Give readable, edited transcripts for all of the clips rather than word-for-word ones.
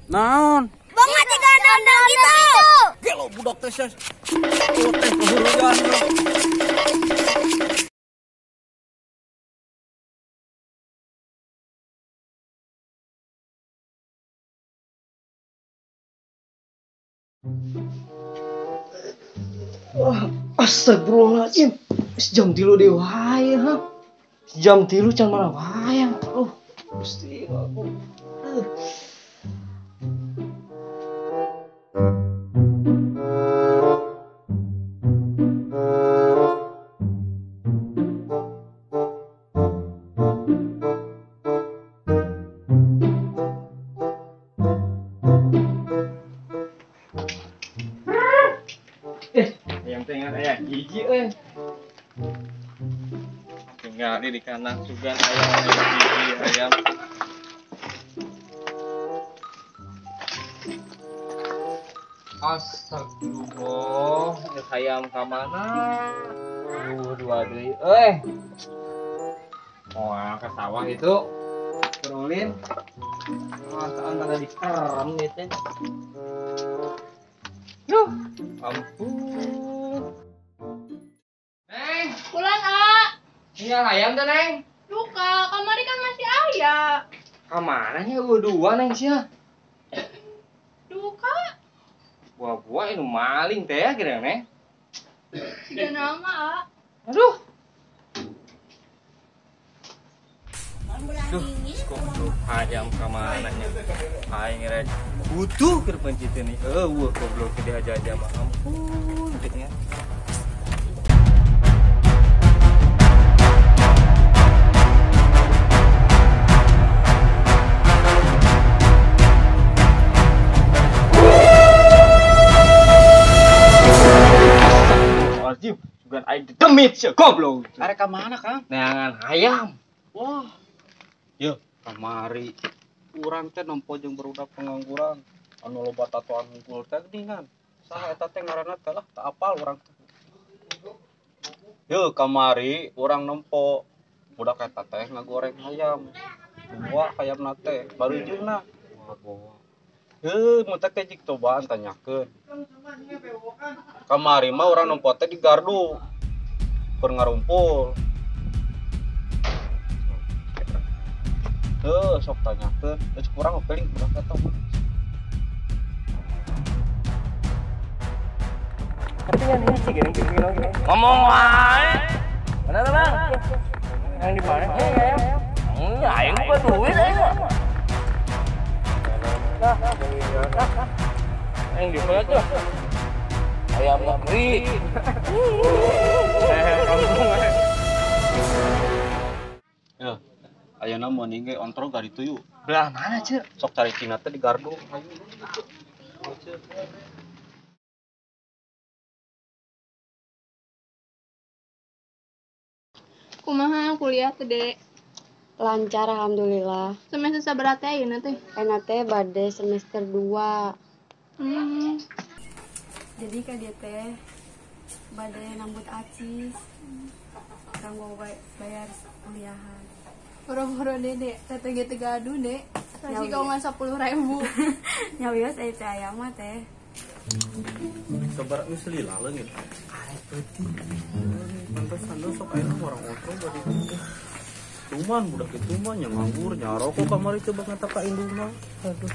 Naon? Banget tiga nondong gitu. Gelo budak teh teh kehuruan. Wah, astagfirullahaladzim. Jam 3 deui wae, ha. Jam 3 can mana wae. Aduh, Gusti aku. Yang tengah aya hiji euy. Tinggal di kandang sugan ayam hiji ayam. Astagfirullah, geus hayam ka mana? Dua deui euy. Moal ka sawah itu. Berulin. Masaan tanda dikerem ieu teh. Duh, ampun. Neng, pulang, A. Tinggal ayam teh, Neng. Duka, kamari kan masih aya. Kamana nya eueuh dua, Neng sia? Duka. Buah-buah ini maling teh ya kira, Neng. Siga nama, A. Aduh. Duh, goblok hayam kamana nya? Aing rek butuh keur penciteun nih. Eueuh goblok ge dihaja-haja mah. Ampun teh nya. Astagfirullahaladzim, sugan aing demit sia goblok. Arek ka mana, Kang? Neangan hayam. Wah. Yeuh, kamari urang teh nempo jeung barudak pengangguran anu loba tatoan hungkul teh geuningan. Saha eta teh ngaranna teh lah teu apal urang teh. Yeuh, kamari urang nempo budak eta teh ngagoreng hayam. Dua hayamna teh barujeuna. Heuh, mun teh jik cobaan tanyakeun. Kamari mah urang nempo teh di gardu keur ngarumpul. Heuh, sok tanyakeun, geus kurang opeling budak eta mah. Tapi yang ini sih gini gini. Ngomong wae. Mana tuh, Bang? Yang di mana? Aing bukan duit aing mah. Yang di mana tuh? Ayam negeri. Kampung. Ya. Ayeuna mun ge ontrog ka ditu yuk. Belah mana, Ceu? Sok cari cina teh di gardu. Ayo. Kumaha kuliah teh, Dek? Lancar alhamdulillah. Semester sabaraha teh ayeuna teh? Ayeuna teh bade semester 2. Jadi ka dieu teh bade nambut acis kanggo bayar kuliahan. Boro-boro Dede, teteh ge teu gaduh, Dek. Kasih kau ngan 10.000. Nyawios aya teh ayam mah teh. Sabar geus lila leungit. Arek peuting. Pantesan sok aya orang otro bade ditu. Cuman budak itu mah nya nganggur, nya rokok kamari coba ngata ka indungna. Aduh.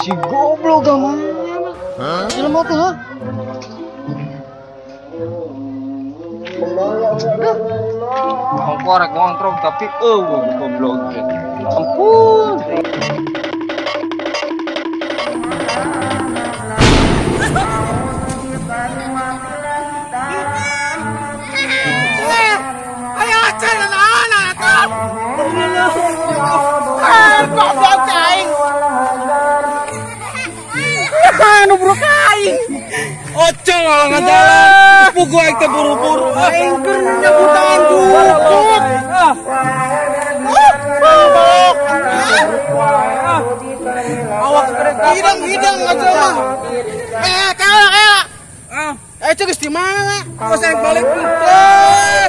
Si goblok gak mana? Jelema teh, ha? Ongko rek ngontrog tapi eueuh goblok teh. Ampun. Ayo acan anak eta. Goblok aing. Nu buruk aing. Ocong ngalangan jalan. Pugu aing teh buru-buru. Aing keur nyebutan dukut. Ah. Goblok. Hidung-hidung aja mah. Kalah kalah. Cek geus di mana? Kok saya balik teh.